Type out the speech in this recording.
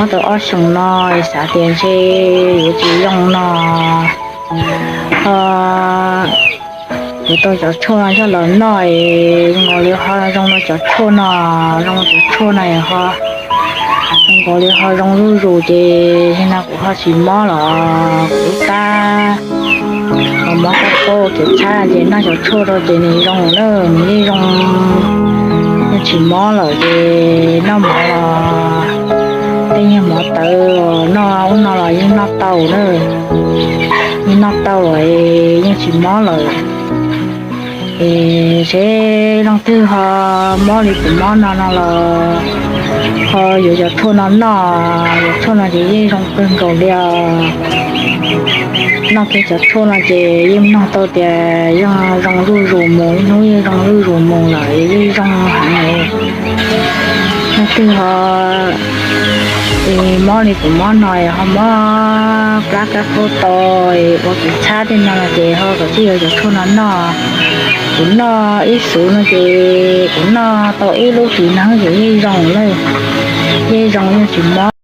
Tau ob xyoos no xav tias ntshe yuav tsis zoo no, ho yuav tau cov tshuaj no coj los noj, nkaus li ho zoo li cov tshuaj no, zoo cov tshuaj no ho nkaus li ho zoo zuj zus ces yog no kuv ho tsis mob los kuv lub plab ho mob kab paub kev txhab ces noj cov tshuaj rau ces nws zoo lawm, nws yeej zoo, yeej tsis mob lawm ces noj mov los tej nyuag mov tawv noj ub no los yeej noj tau na, yeej noj tau lawm, yeej tsis mob lawm. Es seb leej twg ho mob li kuv mob no no los ho yuav cov tshuaj no noj, cov tshuaj no ces yeej zoo kawg nkaus li os. Noj kiag cov tshuaj no ces yeej nug tau tias yeej zoo zuj zus mus, ib hnub yeej zoo zuj zus mus lawm, yeej zoo heev. Leej twg ho mob li kuv mob no ho mob plab kab paub tau, ua kev txhab tej no no ces ho kom tij yuav cov tshuaj no noj. Kuv noj ib xuv no ces kuv noj tau ib lub hlis no ces yeej zoo lawm, yeej zoo yeej tsis mob.